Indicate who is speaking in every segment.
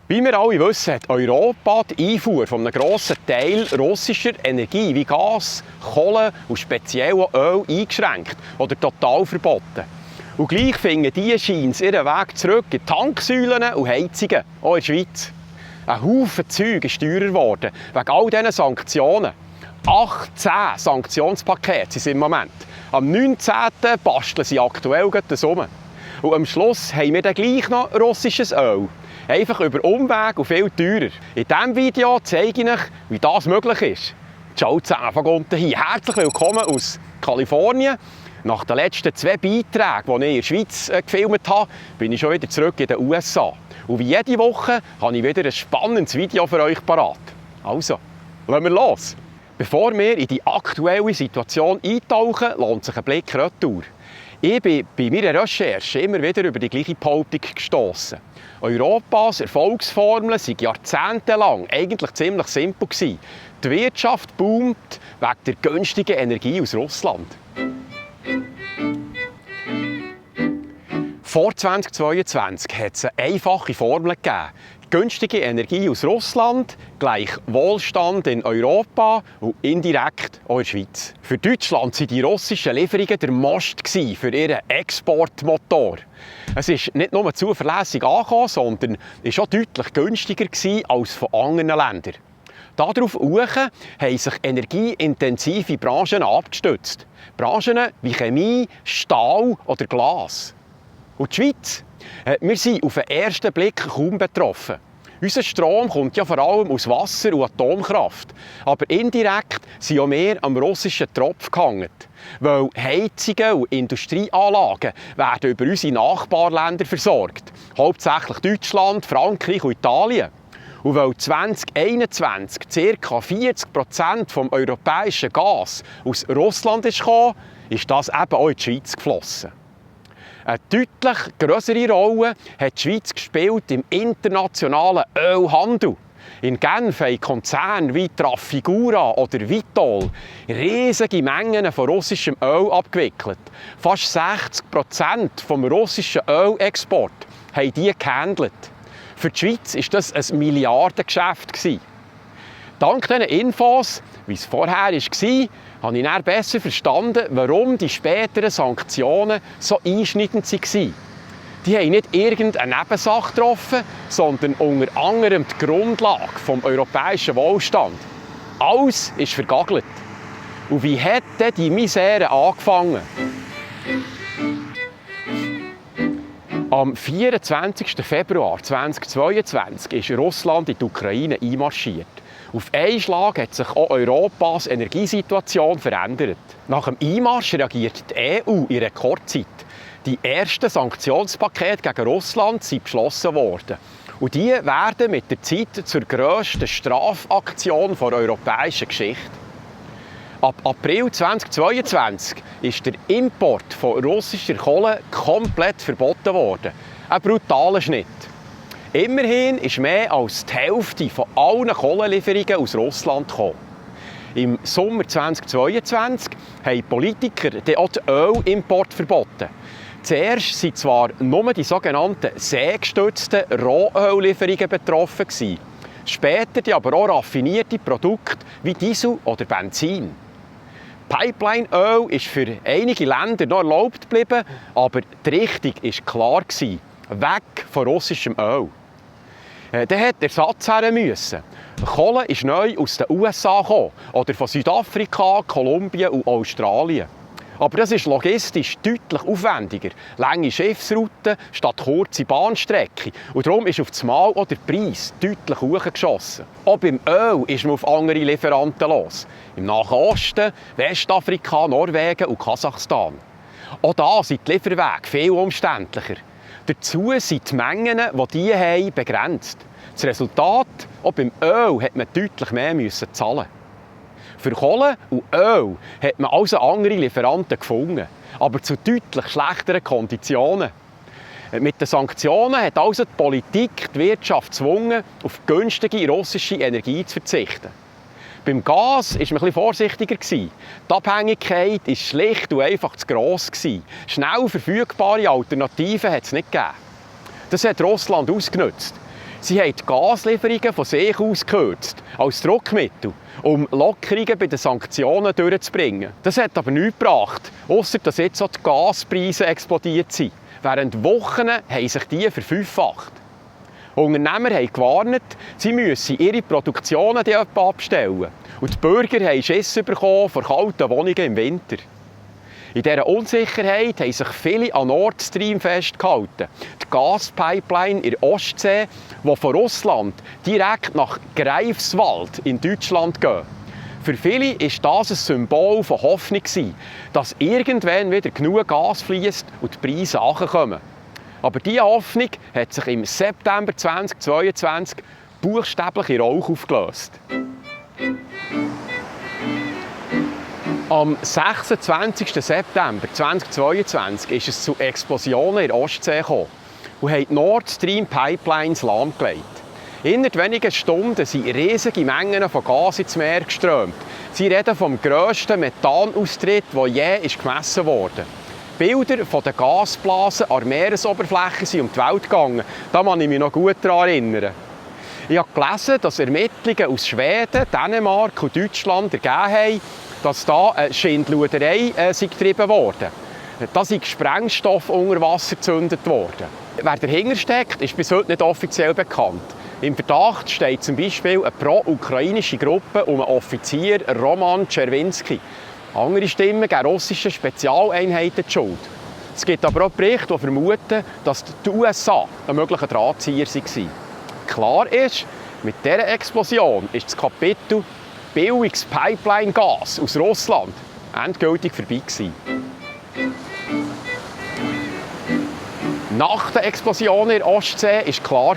Speaker 1: Wie wir alle wissen, hat Europa die Einfuhr von einem grossen Teil russischer Energie wie Gas, Kohle und speziell auch Öl eingeschränkt oder total verboten. Und gleich finden diese Scheins ihren Weg zurück in Tanksäulen und Heizungen, auch in der Schweiz. Ein Haufen Zeug ist teurer geworden, wegen all diesen Sanktionen. 18 Sanktionspakete sind es im Moment. Am 19. basteln sie aktuell das um. Und am Schluss haben wir dann gleich noch russisches Öl. Einfach über Umweg und viel teurer. In diesem Video zeige ich euch, wie das möglich ist. Ciao zusammen von unten hier. Herzlich willkommen aus Kalifornien. Nach den letzten 2 Beiträgen, die ich in der Schweiz gefilmt habe, bin ich schon wieder zurück in den USA. Und wie jede Woche habe ich wieder ein spannendes Video für euch parat. Also, lassen wir los! Bevor wir in die aktuelle Situation eintauchen, lohnt sich ein Blick retour. Ich bin bei meiner Recherche immer wieder über die gleiche Behauptung gestossen. Europas Erfolgsformel waren jahrzehntelang eigentlich ziemlich simpel gewesen. Die Wirtschaft boomt wegen der günstigen Energie aus Russland. Vor 2022 hat es eine einfache Formel gegeben. Günstige Energie aus Russland gleich Wohlstand in Europa und indirekt auch in der Schweiz. Für Deutschland waren die russischen Lieferungen der Most für ihren Exportmotor. Es ist nicht nur zuverlässig angekommen, sondern ist auch deutlich günstiger als von anderen Ländern. Darauf haben sich energieintensive Branchen abgestützt. Branchen wie Chemie, Stahl oder Glas. Und die Schweiz? Wir sind auf den ersten Blick kaum betroffen. Unser Strom kommt ja vor allem aus Wasser und Atomkraft. Aber indirekt sind auch wir am russischen Tropf gehangen. Weil Heizungen und Industrieanlagen werden über unsere Nachbarländer versorgt. Hauptsächlich Deutschland, Frankreich und Italien. Und weil 2021 ca. 40% des europäischen Gas aus Russland kam, ist das eben auch in die Schweiz geflossen. Eine deutlich grössere Rolle hat die Schweiz gespielt im internationalen Ölhandel. In Genf haben Konzerne wie Trafigura oder Vitol riesige Mengen von russischem Öl abgewickelt. Fast 60% des russischen Ölexports haben die gehandelt. Für die Schweiz war das ein Milliardengeschäft. Dank diesen Infos, wie es vorher war, habe ich dann besser verstanden, warum die späteren Sanktionen so einschneidend waren. Die haben nicht irgendeine Nebensache getroffen, sondern unter anderem die Grundlage des europäischen Wohlstands. Alles ist vergagelt. Und wie hat denn die Misere angefangen? Am 24. Februar 2022 ist Russland in die Ukraine einmarschiert. Auf einen Schlag hat sich auch Europas Energiesituation verändert. Nach dem Einmarsch reagiert die EU in Rekordzeit. Die ersten Sanktionspakete gegen Russland sind beschlossen worden. Und die werden mit der Zeit zur grössten Strafaktion der europäischen Geschichte. Ab April 2022 ist der Import von russischer Kohle komplett verboten worden. Ein brutaler Schnitt. Immerhin ist mehr als die Hälfte von allen Kohlenlieferungen aus Russland gekommen. Im Sommer 2022 haben Politiker auch den Ölimport verboten. Zuerst waren zwar nur die sogenannten seegestützten Rohöllieferungen betroffen, später aber auch raffinierte Produkte wie Diesel oder Benzin. Pipelineöl ist für einige Länder noch erlaubt geblieben, aber die Richtung war klar: weg von russischem Öl. Dann musste Ersatz her müssen. Kohle ist neu aus den USA gekommen, oder von Südafrika, Kolumbien und Australien. Aber das ist logistisch deutlich aufwendiger. Lange Schiffsrouten statt kurze Bahnstrecke. Und darum ist auf das Mal auch der Preis deutlich hochgeschossen. Auch beim Öl ist man auf andere Lieferanten los. Im Nahen Osten, Westafrika, Norwegen und Kasachstan. Auch da sind die Lieferwege viel umständlicher. Dazu sind die Mengen, die diese haben, begrenzt. Das Resultat: auch beim Öl hat man deutlich mehr zahlen. Für Kohle und Öl hat man also andere Lieferanten gefunden, aber zu deutlich schlechteren Konditionen. Mit den Sanktionen hat also die Politik die Wirtschaft gezwungen, auf günstige russische Energie zu verzichten. Beim Gas war man etwas vorsichtiger. Die Abhängigkeit war schlicht und einfach zu gross. Schnell verfügbare Alternativen hat es nicht gegeben. Das hat Russland ausgenutzt. Sie haben die Gaslieferungen von sich aus gekürzt, als Druckmittel, um Lockerungen bei den Sanktionen durchzubringen. Das hat aber nichts gebracht, ausser dass jetzt auch die Gaspreise explodiert sind. Während Wochen haben sich die verfünffacht. Unternehmer haben gewarnt, sie müssen ihre Produktionen abstellen. Und die Bürger haben Schiss bekommen vor kalten Wohnungen im Winter. In dieser Unsicherheit haben sich viele an Nord Stream festgehalten. Die Gaspipeline in der Ostsee, die von Russland direkt nach Greifswald in Deutschland geht. Für viele war das ein Symbol von Hoffnung, dass irgendwann wieder genug Gas fließt und die Preise runterkommen. Aber diese Hoffnung hat sich im September 2022 buchstäblich in Rauch aufgelöst. Am 26. September 2022 ist es zu Explosionen in der Ostsee gekommen und haben die Nord Stream Pipelines lahmgelegt. Innerhalb weniger Stunden sind riesige Mengen von Gas ins Meer geströmt. Sie reden vom grössten Methanaustritt, der je gemessen wurde. Bilder von den Gasblasen an der Meeresoberfläche sind um die Welt gegangen. Da kann ich mich noch gut daran erinnern. Ich habe gelesen, dass Ermittlungen aus Schweden, Dänemark und Deutschland ergeben haben, dass da eine Schindluderei getrieben wurde. Da ist Sprengstoff unter Wasser gezündet worden. Wer dahinter steckt, ist bis heute nicht offiziell bekannt. Im Verdacht steht zum Beispiel eine pro-ukrainische Gruppe um den Offizier Roman Czerwinski. Andere Stimmen geben russischen Spezialeinheiten die Schuld. Es gibt aber auch Berichte, die vermuten, dass die USA ein möglicher Drahtzieher waren. Klar ist, mit dieser Explosion ist das Kapitel billiges Pipeline-Gas aus Russland endgültig vorbei gewesen. Nach der Explosion in der Ostsee war klar,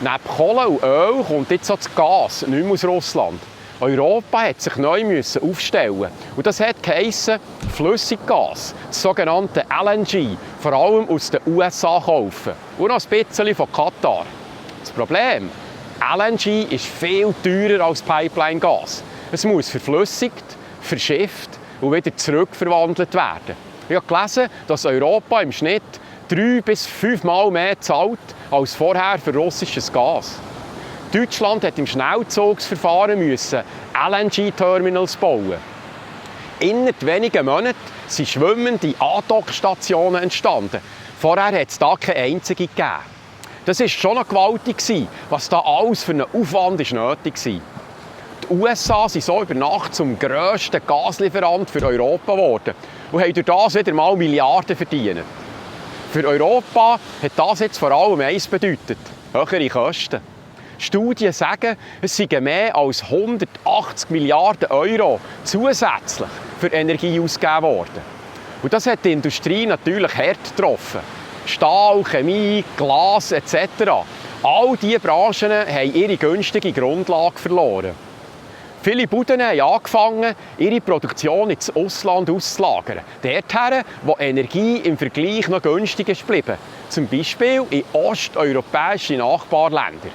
Speaker 1: neben Kohle und Öl kommt jetzt auch das Gas nicht mehr aus Russland. Europa musste sich neu aufstellen. Und das hat geheissen, Flüssiggas, das sogenannte LNG, vor allem aus den USA kaufen. Und noch ein bisschen von Katar. Das Problem: LNG ist viel teurer als Pipeline-Gas. Es muss verflüssigt, verschifft und wieder zurückverwandelt werden. Ich habe gelesen, dass Europa im Schnitt 3 bis 5 Mal mehr zahlt als vorher für russisches Gas. Deutschland musste im Schnellzugsverfahren LNG-Terminals bauen. Innerhalb weniger Monaten sind schwimmende Andockstationen entstanden. Vorher hat es da keine einzige gegeben. Das war schon noch gewaltig, was da alles für einen Aufwand ist nötig war. Die USA sind so über Nacht zum grössten Gaslieferant für Europa geworden und haben durch das wieder mal Milliarden verdient. Für Europa hat das jetzt vor allem eins bedeutet: höhere Kosten. Studien sagen, es seien mehr als 180 Milliarden Euro zusätzlich für Energie ausgegeben worden. Und das hat die Industrie natürlich hart getroffen. Stahl, Chemie, Glas etc. All diese Branchen haben ihre günstige Grundlage verloren. Viele Buden haben angefangen, ihre Produktion ins Ausland auszulagern. Dorthin, wo Energie im Vergleich noch günstiger ist geblieben. Zum Beispiel in osteuropäische Nachbarländer.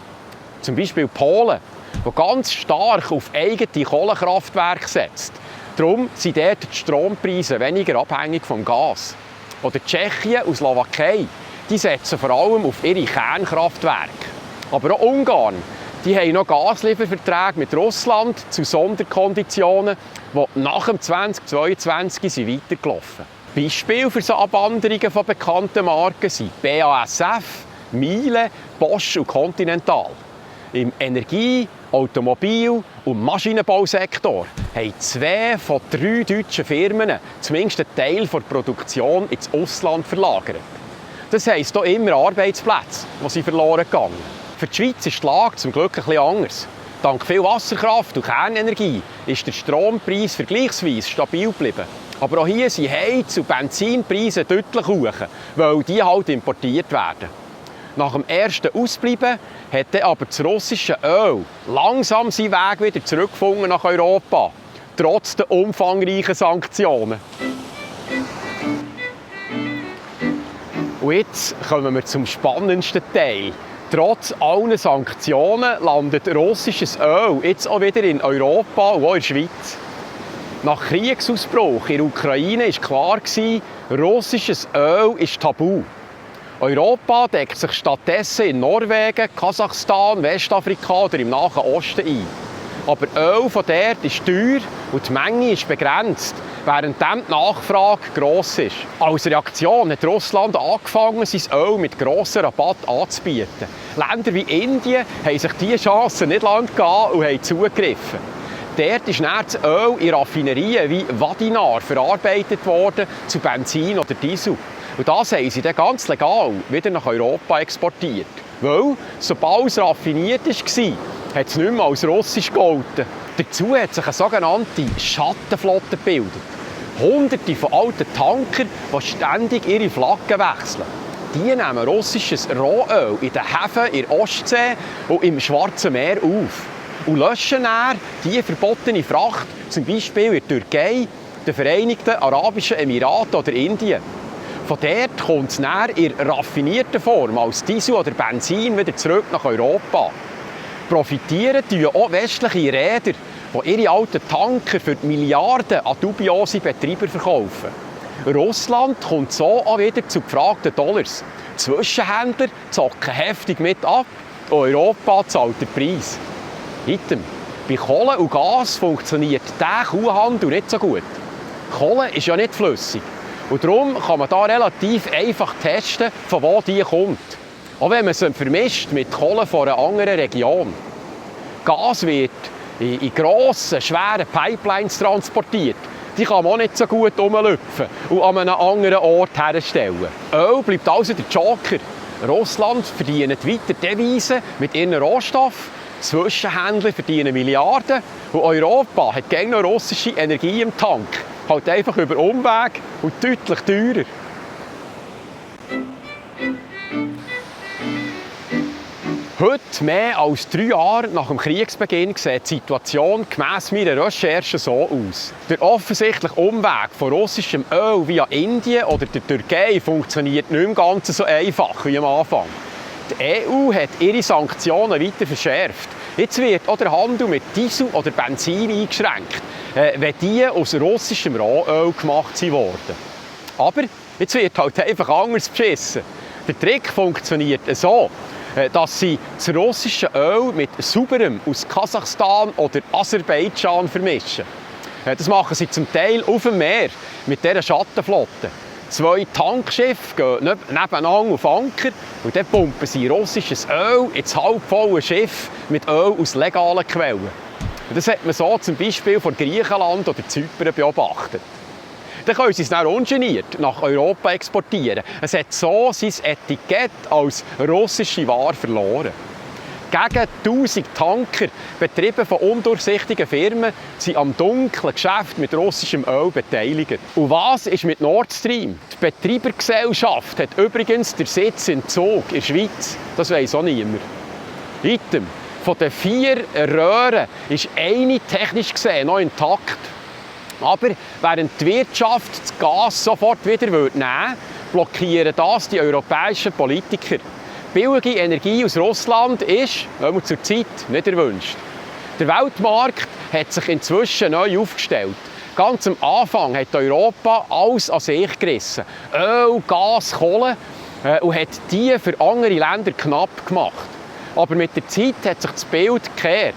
Speaker 1: Zum Beispiel Polen, das ganz stark auf eigene Kohlekraftwerke setzt. Darum sind dort die Strompreise weniger abhängig vom Gas. Oder Tschechien und Slowakei, die setzen vor allem auf ihre Kernkraftwerke. Aber auch Ungarn, die haben noch Gaslieferverträge mit Russland zu Sonderkonditionen, die nach dem 2022 sind weitergelaufen sind. Beispiele für so Abwanderungen von bekannten Marken sind BASF, Miele, Bosch und Continental. Im Energie-, Automobil- und Maschinenbausektor haben 2 von 3 deutschen Firmen zumindest einen Teil der Produktion ins Ausland verlagert. Das heisst auch immer Arbeitsplätze, die sie verloren gegangen. Für die Schweiz ist die Lage zum Glück ein bisschen anders. Dank viel Wasserkraft und Kernenergie ist der Strompreis vergleichsweise stabil geblieben. Aber auch hier sind Heiz- und Benzinpreise deutlich hoch, weil die halt importiert werden. Nach dem ersten Ausbleiben hat dann aber das russische Öl langsam seinen Weg wieder zurückgefunden nach Europa, trotz der umfangreichen Sanktionen. Und jetzt kommen wir zum spannendsten Teil. Trotz aller Sanktionen landet russisches Öl jetzt auch wieder in Europa und auch in der Schweiz. Nach Kriegsausbruch in der Ukraine war klar, russisches Öl ist tabu. Europa deckt sich stattdessen in Norwegen, Kasachstan, Westafrika oder im Nahen Osten ein. Aber Öl von dort ist teuer und die Menge ist begrenzt, während die Nachfrage gross ist. Als Reaktion hat Russland angefangen, sein Öl mit grossem Rabatt anzubieten. Länder wie Indien haben sich diese Chance nicht gehen und haben zugegriffen. Dort ist dann das Öl in Raffinerien wie Vadinar verarbeitet worden zu Benzin oder Diesel. Und das haben sie dann ganz legal wieder nach Europa exportiert. Weil, sobald es raffiniert war, hat es nicht mehr als russisch gegolten. Dazu hat sich eine sogenannte Schattenflotte gebildet. Hunderte von alten Tankern, die ständig ihre Flaggen wechseln. Die nehmen russisches Rohöl in den Häfen in der Ostsee und im Schwarzen Meer auf. Und löschen dann diese verbotene Fracht, zum Beispiel in der Türkei, den Vereinigten Arabischen Emiraten oder Indien. Von dort kommt es dann in raffinierter Form als Diesel oder Benzin wieder zurück nach Europa. Profitieren tun auch westliche Räder, die ihre alten Tanker für Milliarden an dubiose Betreiber verkaufen. Russland kommt so auch wieder zu gefragten Dollars. Die Zwischenhändler zocken heftig mit ab und Europa zahlt den Preis. Item. Bei Kohle und Gas funktioniert der Kuhhandel nicht so gut. Kohle ist ja nicht flüssig. Und darum kann man da relativ einfach testen, von wo die kommt. Auch wenn man sie vermischt mit Kohle von einer anderen Region. Gas wird in grossen, schweren Pipelines transportiert. Die kann man auch nicht so gut rumlüpfen und an einem anderen Ort herstellen. Öl bleibt also der Joker. Russland verdient weiter Devisen mit ihren Rohstoffen. Zwischenhändler verdienen Milliarden und Europa hat gegen noch russische Energie im Tank. Halt einfach über Umweg und deutlich teurer. Heute, mehr als 3 Jahre nach dem Kriegsbeginn, sieht die Situation gemäss meiner Recherche so aus. Der offensichtliche Umweg von russischem Öl via Indien oder der Türkei funktioniert nicht mehr ganz so einfach wie am Anfang. Die EU hat ihre Sanktionen weiter verschärft. Jetzt wird auch der Handel mit Diesel oder Benzin eingeschränkt, wenn die aus russischem Rohöl gemacht wurden. Aber jetzt wird halt einfach anders beschissen. Der Trick funktioniert so, dass sie das russische Öl mit sauberem aus Kasachstan oder Aserbaidschan vermischen. Das machen sie zum Teil auf dem Meer mit dieser Schattenflotte. 2 Tankschiffe gehen nebeneinander auf Anker und dann pumpen sie russisches Öl ins halbvolle Schiff mit Öl aus legalen Quellen. Und das hat man so zum Beispiel von Griechenland oder Zypern beobachtet. Dann können sie es dann ungeniert nach Europa exportieren. Es hat so sein Etikett als russische Ware verloren. Gegen 1000 Tanker, betrieben von undurchsichtigen Firmen, sind am dunklen Geschäft mit russischem Öl beteiligt. Und was ist mit Nord Stream? Die Betreibergesellschaft hat übrigens den Sitz in Zug in der Schweiz. Das weiss auch niemand. Item. Von den 4 Röhren ist eine technisch gesehen noch intakt. Aber während die Wirtschaft das Gas sofort wieder nehmen würde, blockieren das die europäischen Politiker. Billige Energie aus Russland ist, zur Zeit, nicht erwünscht. Der Weltmarkt hat sich inzwischen neu aufgestellt. Ganz am Anfang hat Europa alles an sich gerissen. Öl, Gas, Kohle und hat die für andere Länder knapp gemacht. Aber mit der Zeit hat sich das Bild gekehrt.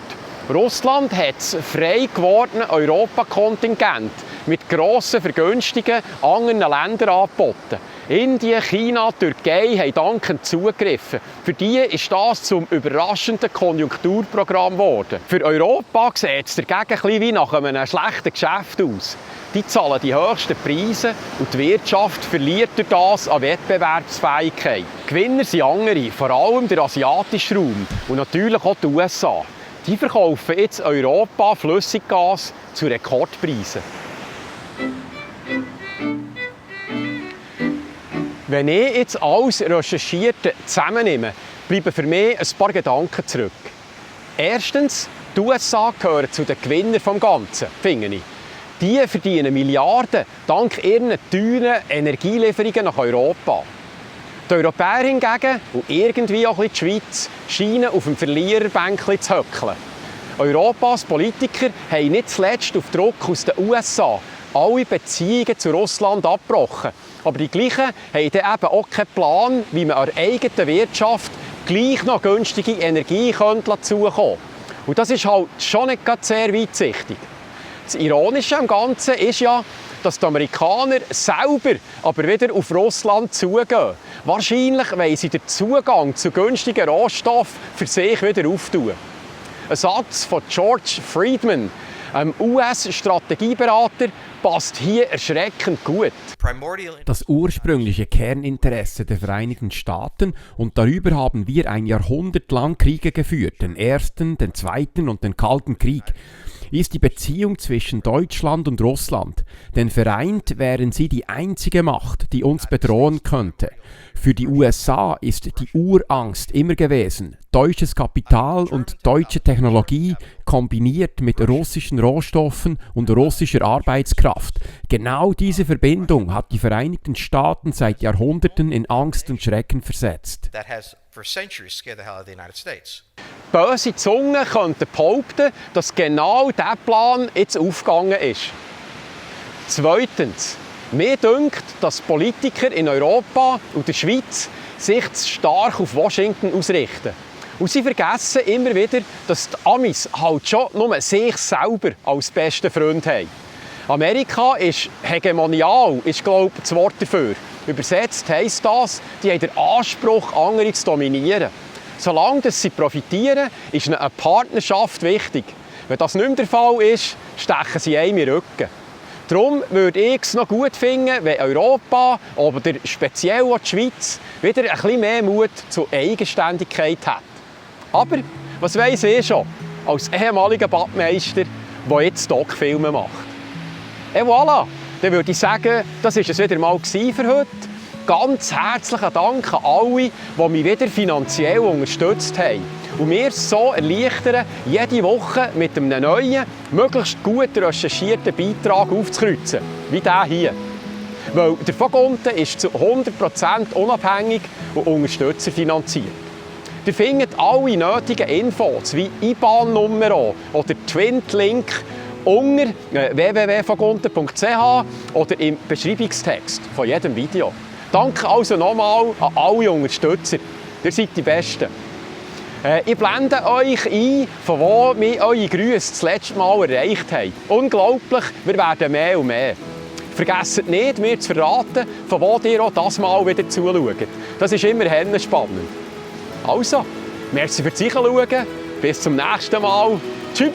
Speaker 1: Russland hat das frei gewordene Europakontingent mit grossen Vergünstigungen anderen Ländern angeboten. Indien, China, Türkei haben dankend zugegriffen. Für die ist das zum überraschenden Konjunkturprogramm geworden. Für Europa sieht es dagegen ein bisschen wie nach einem schlechten Geschäft aus. Die zahlen die höchsten Preise und die Wirtschaft verliert durch das an Wettbewerbsfähigkeit. Gewinner sind andere, vor allem der asiatische Raum und natürlich auch die USA. Die verkaufen jetzt Europa Flüssiggas zu Rekordpreisen. Wenn ich jetzt alles Recherchierte zusammennehme, bleiben für mich ein paar Gedanken zurück. Erstens, die USA gehören zu den Gewinnern des Ganzen, finde ich. Die verdienen Milliarden dank ihren teuren Energielieferungen nach Europa. Die Europäer hingegen und irgendwie auch ein bisschen die Schweiz scheinen auf dem Verliererbänkchen zu hückeln. Europas Politiker haben nicht zuletzt auf Druck aus den USA alle Beziehungen zu Russland abgebrochen Aber die gleichen haben dann eben auch keinen Plan, wie man an der eigenen Wirtschaft gleich noch günstige Energie zukommen könnte. Und das ist halt schon nicht sehr weitsichtig. Das Ironische am Ganzen ist ja, dass die Amerikaner selber aber wieder auf Russland zugehen. Wahrscheinlich wollen sie den Zugang zu günstigen Rohstoffen für sich wieder auftun. Ein Satz von George Friedman, einem US-Strategieberater, passt hier erschreckend gut.
Speaker 2: Das ursprüngliche Kerninteresse der Vereinigten Staaten, und darüber haben wir ein Jahrhundert lang Kriege geführt, den Ersten, den Zweiten und den Kalten Krieg, ist die Beziehung zwischen Deutschland und Russland. Denn vereint wären sie die einzige Macht, die uns bedrohen könnte. Für die USA ist die Urangst immer gewesen, deutsches Kapital und deutsche Technologie kombiniert mit russischen Rohstoffen und russischer Arbeitskraft. Genau diese Verbindung hat die Vereinigten Staaten seit Jahrhunderten in Angst und Schrecken versetzt.
Speaker 1: Böse Zungen könnten behaupten, dass genau dieser Plan jetzt aufgegangen ist. Zweitens, mir dünkt, dass Politiker in Europa und der Schweiz sich zu stark auf Washington ausrichten. Und sie vergessen immer wieder, dass die Amis halt schon nur sich selber als besten Freund haben. Amerika ist hegemonial, ist glaube ich das Wort dafür. Übersetzt heisst das, die haben den Anspruch, andere zu dominieren. Solange sie profitieren, ist eine Partnerschaft wichtig. Wenn das nicht mehr der Fall ist, stechen sie einem in den Rücken. Darum würde ich es noch gut finden, wenn Europa, oder speziell auch die Schweiz, wieder ein bisschen mehr Mut zur Eigenständigkeit hat. Aber, was weiss ich schon, als ehemaliger Badmeister, der jetzt Doc-Filme macht. Et voilà, dann würde ich sagen, das war es wieder mal für heute. Ganz herzlichen Dank an alle, die mich wieder finanziell unterstützt haben und mir so erleichtern, jede Woche mit einem neuen, möglichst gut recherchierten Beitrag aufzukreuzen, wie dieser hier. Weil der Vogonten ist zu 100% unabhängig und unterstützerfinanziert. Ihr findet alle nötigen Infos wie IBAN-Nummer oder Twint-Link unter www.vogonten.ch oder im Beschreibungstext von jedem Video. Danke also nochmal an alle Unterstützer. Ihr seid die Besten. Ich blende euch ein, von wo mich eure Grüße das letzte Mal erreicht haben. Unglaublich, wir werden mehr und mehr. Vergesst nicht, mir zu verraten, von wo ihr auch das Mal wieder zuschaut. Das ist immer spannend. Also, merci fürs Zuschauen. Bis zum nächsten Mal. Tschüss!